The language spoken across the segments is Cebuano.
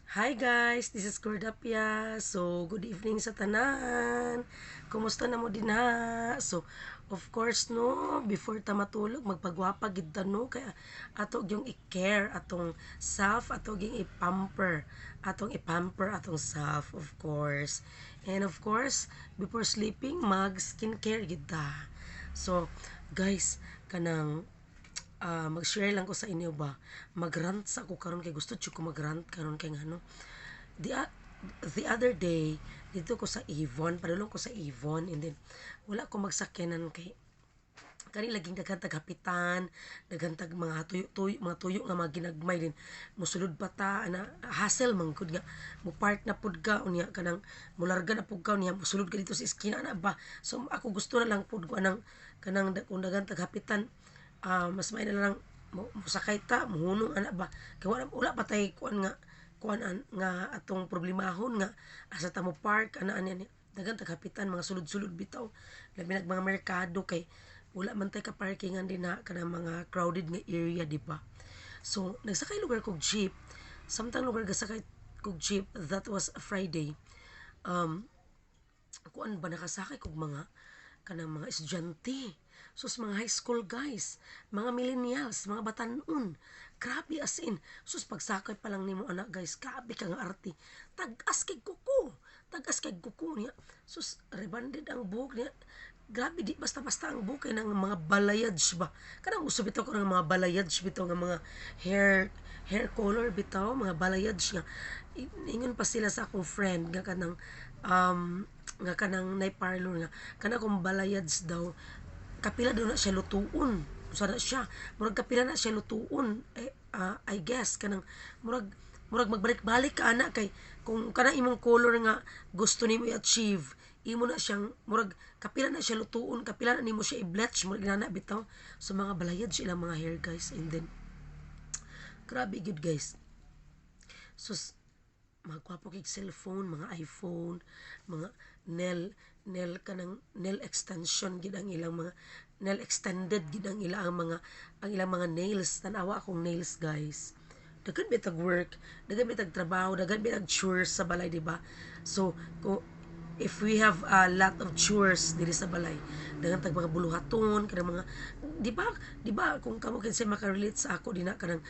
Hi guys, this is Cordapia. So, good evening sa tanan. Kumusta na mo dinha? So, of course no, before ta matulog, magpagwapa gid ta no, kaya ato gyung i-care atong self, ato gyung i-pamper, atong i-pamper atong self, of course. And of course, before sleeping, mag skincare gid ta. So, guys, kanang mag-share lang ko sa inyo ba. Mag-rant sa ako karon kay gusto jud ko mag-rant karon kay ngano. The other day, dito ko sa Avon, padulong ko sa Avon, and then wala ko magsakyanan kay kani laging daghan tag hapitan, daghan tag mga tuyo-tuyo, mga tuyo nga mga ginagmay din. Mosulod pa ta ana, hassle man gud nga mo park na pud ka, unya kanang mularga na pud ka, unya mosulod ka dito sa eskina ana ba. So ako gusto na lang pud ko anang kanang kung daghan tag hapitan, mas may na lang mosakay ta, mohunong ana ba. Kay wala pa tay kuan nga kuan nga atong problemahon nga asa ta mo park ana ani ani. Daghan tag hapitan, mga sulod-sulod bitaw. Labi nag mga merkado kay wala man tay ka-parkingan din na kanang mga crowded nga area, di ba? So nagsakay lugar kog jeep. Samtang lugar gasakay kog jeep, that was a Friday. Kuan ba, nakasakay kog mga kanang mga estudyante. Sus, mga high school guys, mga millennials, mga batanon. Grabe, as in. Sus, pagsakay pa lang nimo anak guys, grabe ka nga arte. Tag-as kay kuko. Tag-as kay kuko niya. Sus, rebanded ang buhok niya. Grabe, di basta-basta ang buhok kay ng mga balayage ba. Kanang uso bitaw ko ng mga balayage bitaw nga mga hair hair color bitaw, mga balayage nga. Ingon pa sila sa akong friend nga kanang nay parlor nga kanang akong balayage daw, kapila daw na siya lutuon. Usa na siya, murag kapila na siya lutuon eh, I guess kanang murag magbalik-balik ka ana kay kung kanang imong color nga gusto nimo i-achieve, imo na siyang murag kapila na siya lutuon, kapila na nimo siya i-bleach, murag inana bitaw. So mga balayage ilang mga hair guys, and then grabe gyud guys. So mga gwapo kay cellphone, mga iPhone, mga nail nail kanang nail extension gid ang ilang mga nail extended gid ang ilang mga nails. Tan-awa akong nails guys. Daghan bitag work, daghan bitag trabaho, daghan bitag chores sa balay, di ba? So kung if we have a lot of chores diri sa balay, daghan tag mga buluhaton, kanang mga, di ba, kung kamo kinsay makarelate sa ako dinha, kanang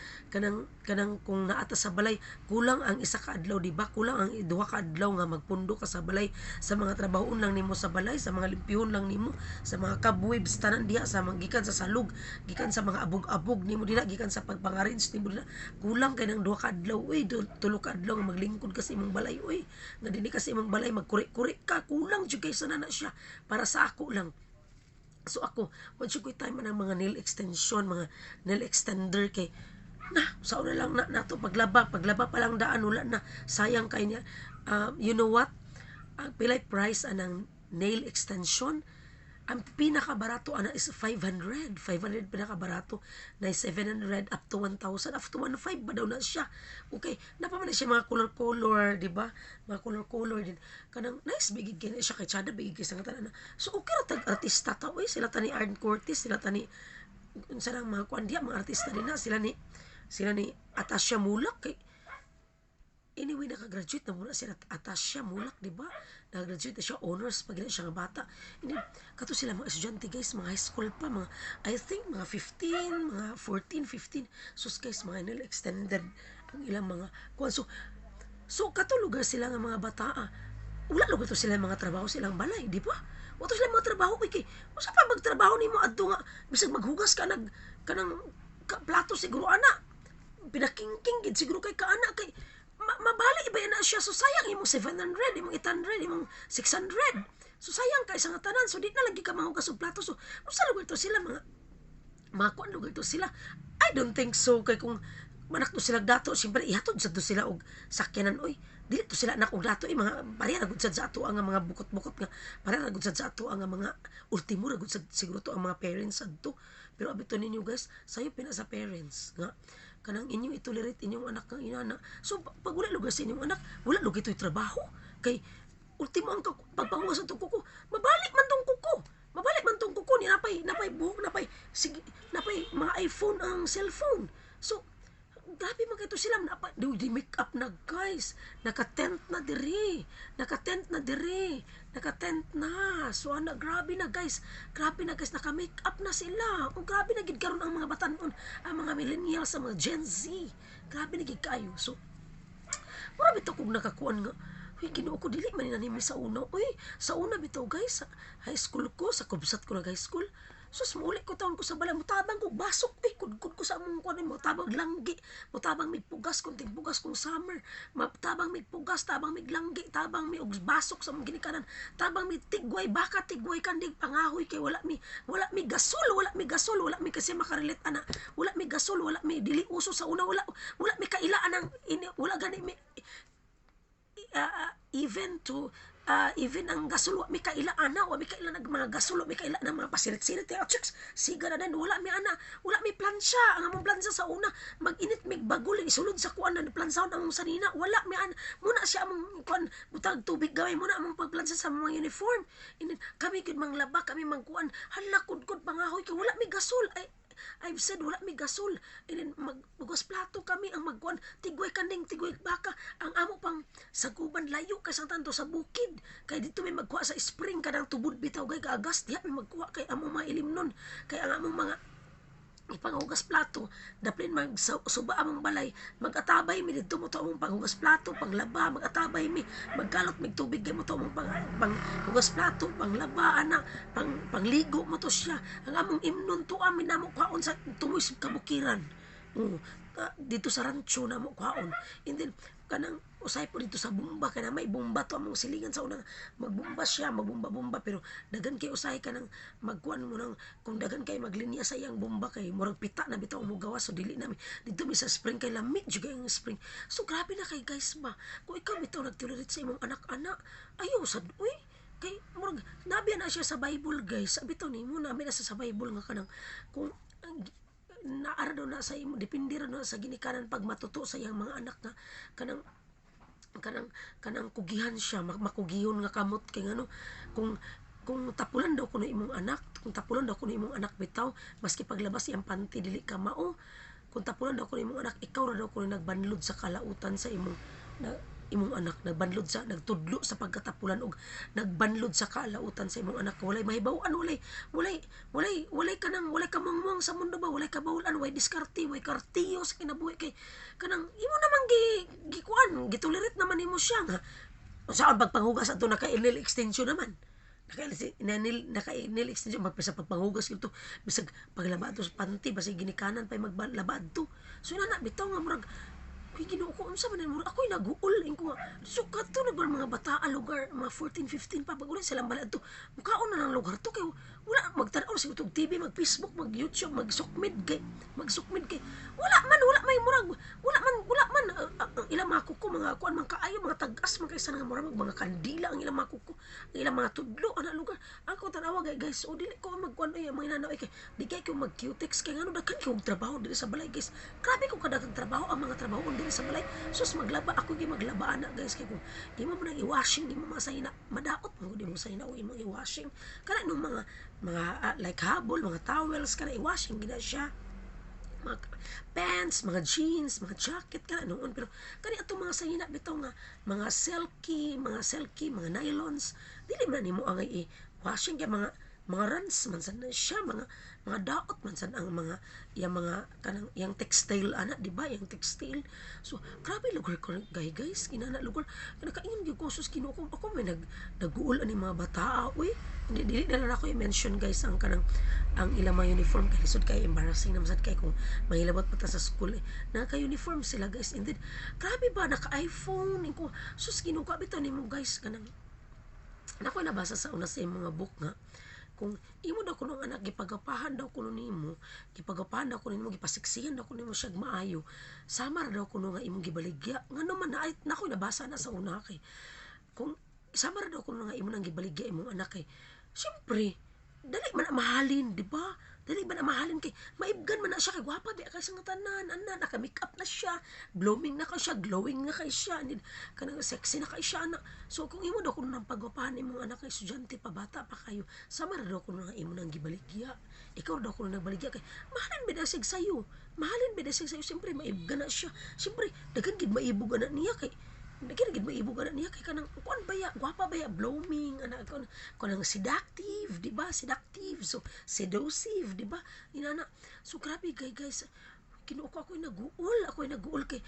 kung naa ta sa balay, kulang ang isa ka adlaw, di ba? Kulang ang duha ka adlaw nga magpundo ka sa balay sa mga trabahoon lang nimo sa balay, sa mga limpyuhon lang nimo, sa mga cobwebs tanan diha, sa mga gikan sa salog, gikan sa mga abog-abog nimo dinha, gikan sa pagpang-arrange nimo dinha. Kulang kay nang duha ka adlaw uy, tulo ka adlaw nga maglingkod ka sa imong balay uy, nga dinhi ka sa imong balay magkuri-kuri ka, kulang jud kay sana na siya para sa ako lang. So ako, wa jud ko'y time ng mga nail extension, mga nail extender kay na sa una lang na nato paglaba, paglaba pa lang daan wala na, sayang kay niya. You know what? Ang pilay price anang nail extension, ang pinakabarato ana is 500. 500 pinakabarato. Na 700 up to 1,000, up to 1,500 ba daw na siya. Okay, napa man na siya mga color-color, di ba? Mga color-color din. Kanang nice bigid kay na siya kay tsada bigid kay sa tanan na. So okay ra tag artista ta oy, sila ta ni Arn Cortez, sila ta ni unsa nang mga kuan diha, mga artista din na sila ni Atasha Muhlach. Kay anyway, nakagraduate na muna sila Atasha Muhlach, di ba? Nakagraduate na siya, honors pag siya nga bata. Hindi, kato sila mga estudyante guys, mga high school pa, mga, I think, mga 15, mga 14, 15. Sus guys, mga nail extended ang ilang mga kuan. So kato lugar sila nga mga bata, wala lugar to sila mga trabaho silang balay, di ba? Wala to sila mga trabaho kay kay usa pa magtrabaho nimo adto nga bisag maghugas ka nag kanang ka, plato siguro ana pinakingking gid siguro kay kaana kay mabali ba na siya. So sayang imong 700, imong 800, imong 600. So sayang kay sa nga tanan. So di na lagi ka mahugas og plato. So unsa lugar to sila mga kuan lugar to sila? I don't think so kay kung manak to sila dato, siyempre ihatod sad to sila og sakyanan oy. Dili to sila anak og dato eh, mga pareha ra gud sad sa ato ang mga bukot-bukot nga pareha ra gud sad sa ato ang mga ultimo ra gud sad siguro to ang mga parents adto. Pero abi to ninyo guys, sayo pina sa parents nga kanang inyong itolerate inyong anak nga inana. So pag wala lugar sa inyong anak, wala lugar ito'y trabaho kay ultimo ang pagpangugas atong kuko, mabalik man tong kuko, mabalik man tong kuko ni napay buhok, napay sige, napay mga iPhone ang cellphone. So Grabe man kaayo sila na di, di make up na, guys. Naka-tent na diri. Naka-tent na diri. Naka-tent na. So ana, grabe na, guys. Grabe na, guys, naka-make up na sila. Oh, grabe na gid karon ang mga batanon, ang mga millennials, ang mga Gen Z. Grabe na gid kaayo. So mura bitaw kog nakakuan nga, uy, Ginoo ko, dili man ni sa una. Uy, sa una bitaw, guys, sa high school ko, sa kubsat ko nag high school. Sus, muuli ko taon ko sa balay, mutabang ko basok, uy, kudkod ko sa among kuan, mutabang langgi, mutabang mig pugas kung tigbugas kung summer, matabang mig pugas, tabang mig langgi, tabang mi og basok sa among ginikanan, tabang mi tigway baka, tigway kandig pangahoy kay wala mi gasol, wala mi gasol, wala mi kasi makarelate ana, wala mi gasol, wala mi, dili uso sa una, wala wala mi kailaan ang ini, wala gani mi even to even ang gasol, wa mi kaila ana, wa mi kaila nag mga gasol, wa mi kaila ng mga pasirit-sirit ah, chicks siga na din, wala mi ana, wala mi plansya. Ang among plansya sa una, mag-init mig bagol, isulod sa kuan na plansahon among sanina. Wala mi ana, muna siya among kuan, butag tubig gamay muna among pagplansya sa mga uniform. And then, kami gud manglaba, kami mangkuan, hala, kudkod pangahoy kay wala mi gasol. Ay, I've said wala mi gasol. And then maghugas plato kami ang magkuan, tigway kanding, tigway baka. Ang amo pang saguban, layo kay sang tanto sa bukid. Kay dito may magkuha sa spring kanang tubod bitaw kay kaagas diha may magkuha kay amo mga ilimnon. Kay ang among mga ipanghugas plato, daplin mag suba among balay, magatabay mi didto mo to among panghugas plato, panglaba, magatabay mi, magkalot mig tubig kay mo to among panghugas plato, panglaba ana, pangligo mo to siya. Ang among imnon to amin namo kwaon sa tumoy sa kabukiran. Oo, dito sa rancho na mo kwaon. And then kanang usay po dito sa bomba kay na may bomba to among silingan sa unang magbomba siya, magbomba-bomba, pero dagan kay usay kanang magkuan mo nang kung dagan kay maglinya sa iyang bomba kay murag pita na bitaw mo gawas, so dili nami dito mi sa spring kay lami jud kay ang spring. So grabe na kay, guys, ba kung ikaw bitaw nagtolerate sa imong anak-anak, ayaw sad uy, kay murag nabi na siya sa Bible, guys. Sabi to nimo, nabi na siya sa Bible nga kanang kung naara daw na sa imo, depende ra na sa ginikanan pag matuto sa iyang mga anak nga kanang kanang kanang kugihan siya, makugihon nga kamot, kay ngano kung tapulan daw kuno imong anak, kung tapulan daw kuno imong anak bitaw, maski paglabas iyang panty dili ka mao, kung tapulan daw kuno imong anak, ikaw ra daw kuno nagbanlod sa kalautan sa imong na, imong anak, nagbanlod sa, nagtudlo sa pagkatapulan og nagbanlod sa kalautan sa imong anak. Walay mahibaw-an, walay kanang walay kamangmang sa mundo ba, walay kabawlan, walay diskarte, walay kartiyo sa kinabuhi kay kanang imo namang gi gikuan, gitolerate naman nimo siya nga saan pagpanghugas ato naka nail extension naman, naka nail extension, magpisa pagpanghugas gito, bisag paglaba ato sa panty, basig ginikanan pa maglaba adto. So inana bitaw nga murag, uy, Ginoo ko, unsa man murag ako'y naguol ko nga so kadto na mga bataa lugar, mga 14, 15 pa, pag uli silang balad to, mukaon na ng lugar to kay wala magtan-aw sa YouTube TV, mag Facebook, mag YouTube, mag sukmid kay wala man, wala may murag wala man ilang mga kuko, mga kuan man kaayo, mga tag-as man kay sa nga murag mga kandila ang ilang mga kuko, ang ilang mga tudlo ana lugar. Ang ko tan-awa gay, guys, o dili ko magkuan ay mga inanaw kay di kay ko mag cutex kay ngano daghan kay og trabaho diri sa balay, guys. Grabe ko kadaghang trabaho ang mga trabaho diri sa balay. Sus, maglaba ako, gi maglaba ana, guys, kay kung imo mo nang i-washing imo mga sayna, madaot mo di mo sayna o imong i-washing kana nung mga like habol, mga towels kana i-washing gina siya, mga pants, mga jeans, mga jacket kana noon. Pero kani atong mga sayina bitaw nga mga silky, mga nylons, dili man nimo ang i-washing kay mga runs man sad na siya, mga daot man sad ang mga yang mga kanang yang textile ana, di ba, yang textile. So grabe lugar ko gay, guys, kinana lugar nakaingon gyud ko, sus, Ginoo ko, ako may naguol ani mga bataa uy. Hindi, dili na lang ako i-mention, guys, ang kanang ang ilang mga uniform kay lisod kay embarrassing naman sad kay kung mahilabot pa ta sa school eh. Naka-uniform sila, guys, and then grabe ba, naka-iPhone ko, sus, Ginoo ko, bitaw nimo, guys, kanang nako nabasa sa una sa imong mga book nga kung imo daw kuno ang anak gipagapahan daw kuno nimo, gipagapahan daw kuno nimo, gipasiksihan daw kuno nimo siya maayo, sama ra daw kuno nga imong gibaligya. Ngano man na nako nabasa na sa una kay kung sama ra daw kuno nga imo nang gibaligya imong anak kay syempre dali man na mahalin, di ba? Dili ba na mahalin kay maibgan man na siya kay gwapa di kay sa nga tanan, ana, naka makeup na siya, blooming na kay siya, glowing na kay siya, and kanang sexy na kay siya ana. So kung imo daw kuno nang pagwapahan imong anak nga estudyante pa, bata pa kayo, sama ra daw kuno nga imo nang gibaligya. Ikaw daw kuno nagbaligya kay mahalin ba sig sayo? Mahalin ba sig sayo? Siyempre maibgan na siya. Siyempre daghan gid maibog ana niya kay daghan gid maibog ana niya kay kanang kuan ba ya, gwapa ba ya, blooming ana, kanang seductive, di ba? Seductive, so seductive, di ba? Inana. So grabe kay guys, Ginoo ko, ako'y naguol, ako'y naguol kay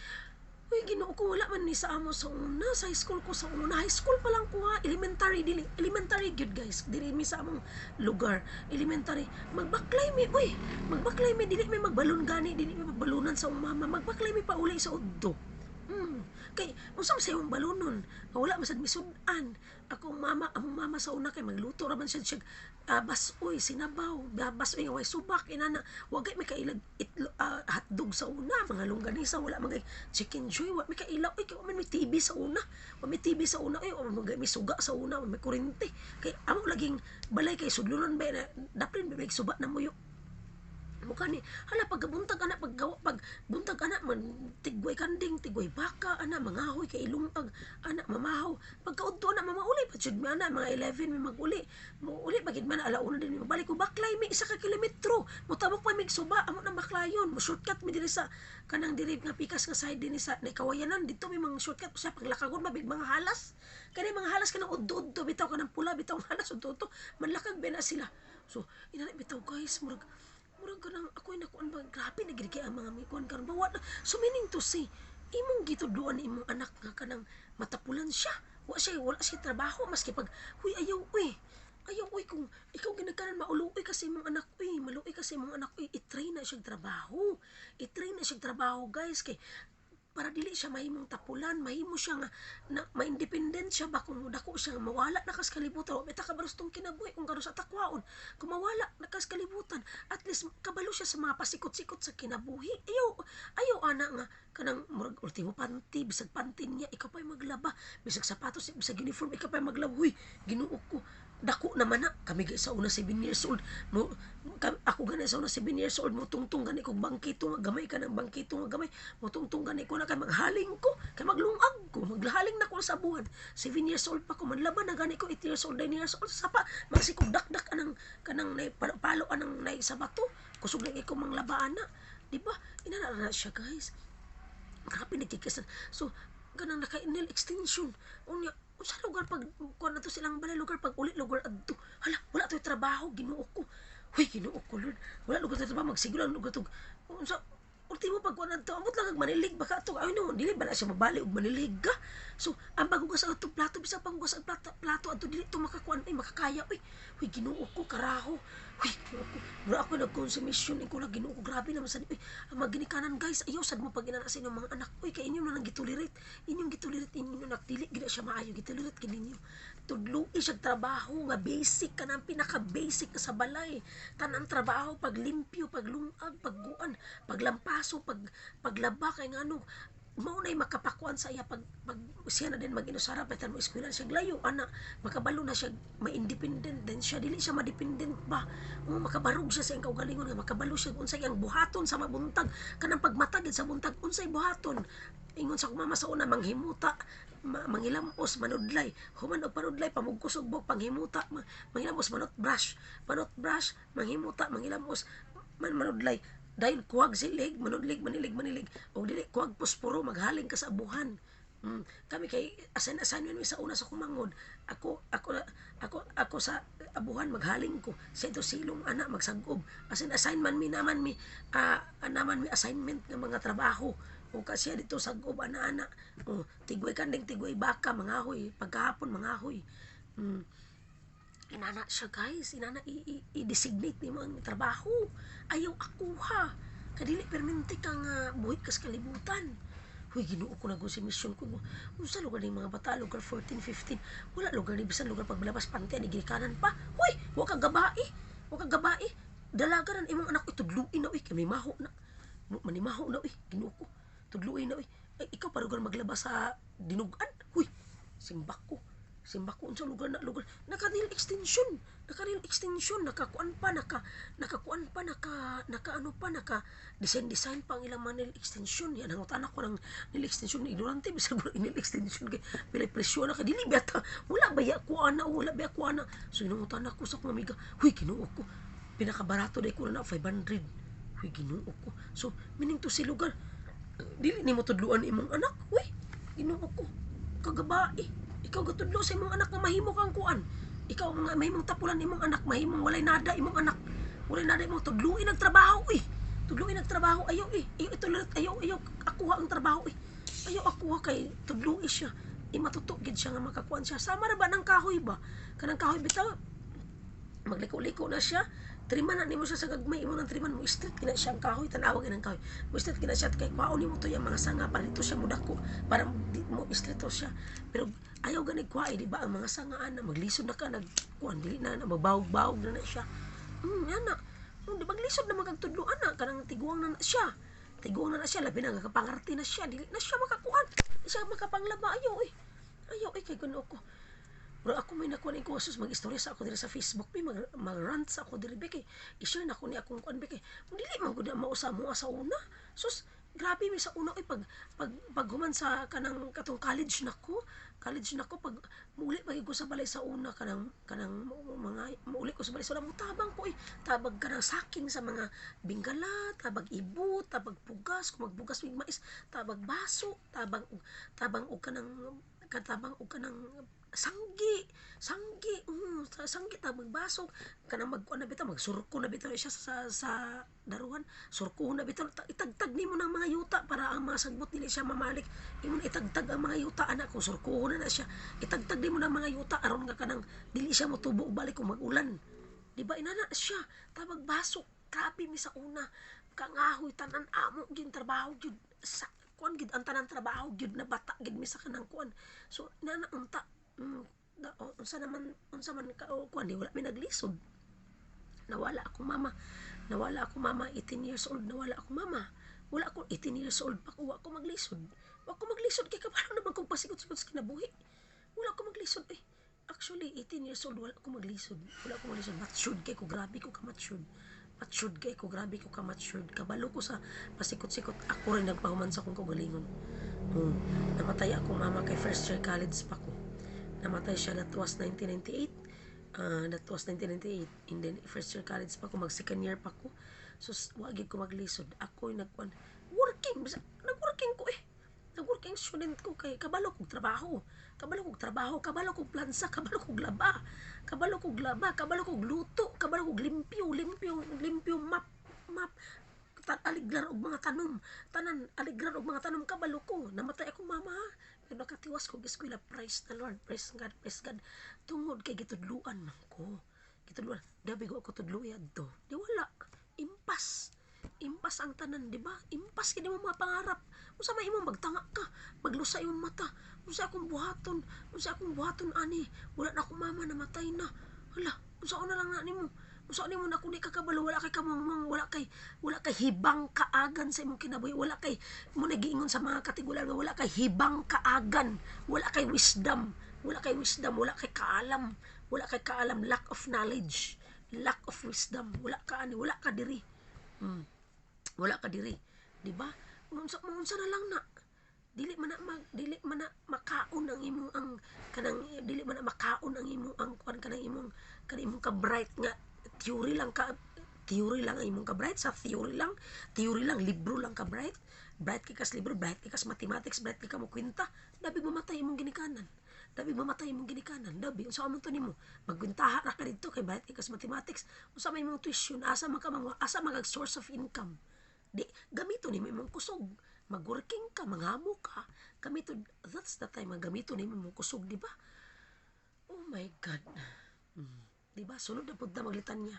uy, Ginoo ko, wala man ni sa amo sa una, sa high school ko sa una, high school pa lang ko ha, elementary, dili, elementary gyud guys, diri mi sa among lugar, elementary, magbaklay mi, uy, magbaklay mi, dili mi magbalon gani, dili mi magbalunan sa mama, magbaklay mi pauli sa udto. Kay unsa man sa imong balunon? Nga wala man sad misud-an. Ako mama, among mama sa una kay magluto ra man siya basoy, sinabaw, basoy nga way subak inana. Wa gay may kailag itlo, hotdog sa una, mga longganisa, wala man gay chicken joy, wa may kaila, uy, kay wa man may TV sa una. Wa may TV sa una, uy, wa man gay may suga sa una, wa may kuryente. Kay amo laging balay kay sudlonon ba na daplin ba may suba na muyo. Mukha ni, hala, pagbuntag ana, paggawa, pag buntag ana, man, tigway kanding, tigway baka, ana, mangahoy kay ilungag, ana, mamahaw. Pagkaudto ana, mamauli pa jud mi ana, mga 11 mi maguli. Muuli pagid man alauna din mi mabalik ko baklay mi 1 ka kilometro. Mutabok pa mig suba, amo nang baklayon. Mo shortcut mi diri sa kanang diri nga pikas nga side dinhi sa Nakawayanan dito mi mga shortcut sa paglakagon mabig mga halas. Kani mga halas kanang udto-udto bitaw kanang pula bitaw halas udto-udto manlakag ba na sila. So inana bitaw guys, murag murag kanang ako'y nakuan ba, grabe na gid kay ang mga mikuan karon ba wa na. So meaning to say, imong gitudloan imong anak nga kanang matapulan siya, wala siya trabaho, maski pag huy, ayaw uy, ayaw uy, kung ikaw ginagkanan mauluoy kasi imong anak uy, maluoy kasi imong anak uy, i-train na siyang trabaho, i-train na siyang trabaho guys, kay para dili siya mahimong tapulan, mahimo siya nga na ma-independent siya ba kung dako siya mawala na kas kalibutan, wa ta kabalo tong kinabuhi kung karon sa takwaon, kung mawala na kas kalibutan, at least kabalo siya sa mga pasikot-sikot sa kinabuhi. Ayaw ayaw ana nga kanang murag ultimo panty, bisag panty niya ikaw pa'y maglaba, bisag sapatos, bisag uniform ikaw pa'y maglaba. Huy, Ginoo ko, dako naman na kami sa una 7 years old mo ako gani sa una 7 years old mo tungtong gani kog bangkito nga gamay, kanang bangkito nga gamay, mo tungtong gani ko na kay maghaling ko, kay maglungag ko, maghaling na ko sa buwan. 7 years old pa ko, manlaban na gani ko 8 years old, 9 years old, sapa magsikog dakdak anang kanang nay palo, palo anang nay sa bato, kusog lang ko manglabaan na, di ba? Inana na siya guys, grabe nagkikasan. So kanang naka nail extension unya, unsa lugar pag kuan na to silang balay lugar, pag uli lugar adto, hala, wala to'y trabaho. Ginoo ko, huy, Ginoo ko Lord, wala lugar to trabaho, magsiguro lang lugar to, unsa ultimo pag kuan adto, amot lang kag manilig baka ato, ay no, dili ba na siya mabali og manilig ka. So ang paghugas adto plato, bisag paghugas ang plato, plato adto dili to makakuan ay makakaya uy. Huy, Ginoo ko, karaho. Huy, Ginoo ko, mura ako nag-consummation ko na, Ginoo ko, grabe naman sa uy ang mga ginikanan guys. Ayaw sad mo pag inana sa inyong mga anak uy, kay inyo na nang gitolerate, inyong gitolerate inyong anak, dili gid siya maayo, gitolerate gid ninyo. Tudloi siya trabaho nga basic, kanang pinaka basic sa balay, tanang trabaho, paglimpyo, paglungag, pagguan, paglampaso, paglaba, kay ngano mao nay makapakuan sa iya pag siya na din mag-inusara pa mo eskwela siya layo ana, makabalo na siya, ma-independent din siya, dili siya ma-dependent ba o makabarog siya sa iyang kaugalingon nga makabalo siya unsay iyang buhaton sa mabuntag, kanang pagmatagid sa buntag unsay buhaton. Ingon sa akong mama sa una, manghimuta, mangilamos, manudlay, human og panudlay, pamugkos og buhok, panghimuta, mangilamos, manot brush, manot brush, manghimuta, mangilamos, manudlay, dahil kuwag silig, manudlig, manilig, manilig, og dili kuwag posporo, maghaling ka sa abuhan. Kami kay asan-asan mi sa una sa kumangod. Ako sa abuhan maghaling ko. Sa ito silong ana magsagob. Asin assignment mi naman mi naman mi assignment ng mga trabaho. O kasi dito sagob ana ana. O tigway kanding, tigway baka, mangahoy, pagkahapon mangahoy. Inana siya guys, inana i-designate nimo ang trabaho. Ayaw ako ha. Kadili permente ka nga buhi kas kalibutan. Huy, Ginoo ko, nag mission ko. Unsa lugar ni mga bata, lugar 14, 15. Wala lugar ni bisan lugar pagbalabas pante ni ginikanan pa. Huy, wa ka gabai. Wa ka gabai. Dalaga ran imong anak, tudluin na uy, kay may maho na. Manimaho na uy, Ginoo ko. Tudluin na uy. Ay, ikaw pa lugar maglaba sa dinugan. Huy, simbak ko. Simbak ko unsa lugar na lugar. Naka nail extension. Naka nail extension, nakakuan pa, nakakuan pa, naka ano pa, naka design design pa ang ilang mga nail extension. Yan ang ko ng nail extension, ignorante bisag ko nail extension kay pila presyo na ka, dili ba ta wala ba ya kuan na, wala ba kuan na. So inungutan ako sa akong amiga, "Huy, Ginoo ko, pinakabarato day ko na 500." Huy, Ginoo ko. So meaning to say lugar, dili nimo tudluan imong anak. Uy, Ginoo ko, kagabae. Ikaw gatudlo sa imong anak nga mahimo kang kuan, ikaw nga mahimong tapulan imong anak, mahimong walay nada imong anak, walay nada imong. Tudluin ang trabaho eh, tudluin ang trabaho. Ayaw eh, ayaw ituloy, ayaw, ayaw akuha ang trabaho eh, ayaw akuha kay tudlui siya eh, matuto gid siya nga makakuan siya. Sama ra ba ng kahoy ba, kanang kahoy bitaw, magliko-liko na siya, triman na nimo siya sa gagmay, imo nang triman mo, straight kina siya ang kahoy. Tan-awa ang kahoy, mo straight kina siya kay kwaon nimo to yung mga sanga para dito siya mudako, para di, mo straight siya. Pero ayaw gani kuha, di ba ang mga sanga ana, maglisod na ka nagkuan, dili na, na magbawog-bawog na na siya. Ana di maglisod na magagtudlo ana, kanang tiguang na, na siya, tiguang na na siya, labi na nga kapangarte na siya, dili na siya makakuan, di siya makapanglaba. Ayaw eh, ayaw eh, kay kuno ko. Pero ako may nakuha ni ko, sus, mag-istorya sa ako diri sa Facebook, bi mag mag-rant sa ako diri bi kay i-share na ko ni akong kuan bi kay dili man gud na mausa mo sa una. Sus, grabe mi sa una oy, pag pag human sa kanang katong college na ko, pag muuli pag ko sa balay sa una, kanang mga muuli ko sa balay sa una, mutabang ko eh, tabag kanang saking sa mga binggala, tabag ibo, tabag pugas, kung magbugas mig mais, tabag baso, tabang og kanang katabang og kanang sanggi sanggi, sanggi, tabag basok, kanang magkuan na bitaw, magsurko na bitaw siya sa daruhan, surko na bitaw, itagtag nimo ng mga yuta para ang mga sagbot dili siya mamalik. Imo na itagtag ang mga yuta ana, kung surko na na siya, itagtag nimo ng mga yuta aron nga kanang dili siya motubo og balik kung mag-ulan, di ba? Inana siya, tabag basok. Grabe mi sa una, kangahoy tanan amo gyud trabaho gyud sa kuan gid, ang tanan trabaho gyud na bata gid mi sa kanang kuan. So inana unta, da, o, unsa naman, unsa man ka o, kuan, di wala mi naglisod. Nawala akong mama, nawala akong mama 18 years old, nawala akong mama. Wala ako, 18 years old pa ko, wa ko maglisod, wa ko maglisod kay kabalo naman kong pasikot-sikot sa kinabuhi. Wala ko maglisod eh. Actually, 18 years old, wala ko maglisod, wala ko maglisod. Matured kay ko, grabe ko ka matured, matured kay ko, grabe ko ka matured. Kabalo ko sa pasikot-sikot. Ako rin nagpahuman sa akong kaugalingon. Namatay akong mama kay first year college pa ko namatay siya. That was 1998. That was 1998, and then first year college pa ko, mag second year pa ko. So wa gyud ko maglisod. Ako nagkuan, working, nag-working ko eh, nag-working student ko kay kabalo kog trabaho, kabalo kog trabaho, kabalo kog plansa, kabalo kog laba, kabalo kog laba, kabalo kog luto, kabalo kog limpyo limpyo limpyo, map map, aliglar og mga tanom, tanan aliglar og mga tanom, kabalo ko. Namatay akong mama ha, pero nakatiwas ko eskwela. Praise the Lord, praise God, praise God, tungod kay gitudluan man ko, gitudluan. Dabi ko ako tudloi adto, di wala, impas impas ang tanan, di ba? Impas kini mo mga pangarap. Unsa may imong magtanga ka, maglusa imong mata, unsa akong buhaton, unsa akong buhaton ani, wala na akong mama, namatay na. Hala, unsa na lang na nimo, unsa nimo na kung di ka kabalo, wala kay kamangmang, wala kay hibang kaagan sa imong kinabuhi, wala kay mo nagiingon sa mga katigulan nga wala kay hibang kaagan, wala kay wisdom, wala kay wisdom, wala kay kaalam, wala kay kaalam, lack of knowledge, lack of wisdom, wala ka ani, wala ka diri. Wala ka diri, di ba? Unsa unsa na lang na, dili man na makaon ang imong ang kanang dili man na makaon ang imong ang kuan, kanang imong ka bright nga theory lang ka, theory lang ang imong ka bright sa theory lang, theory lang, libro lang ka bright, bright kay kas libro, bright kay kas mathematics, bright kay ka mo kwenta. Dabi mamatay imong ginikanan, dabi mamatay imong ginikanan, dabi unsa man to nimo, magkwentaha ra ka didto kay bright kay kas mathematics. Unsa may imong tuition, asa man ka mangwa, asa man kag source of income? Di gamito nimo imong kusog, magworking ka, manghamo ka, gamito. That's the time nga gamito nimo imong kusog, di ba? Oh my God. Di ba? Sunod na pud ta maglitanya.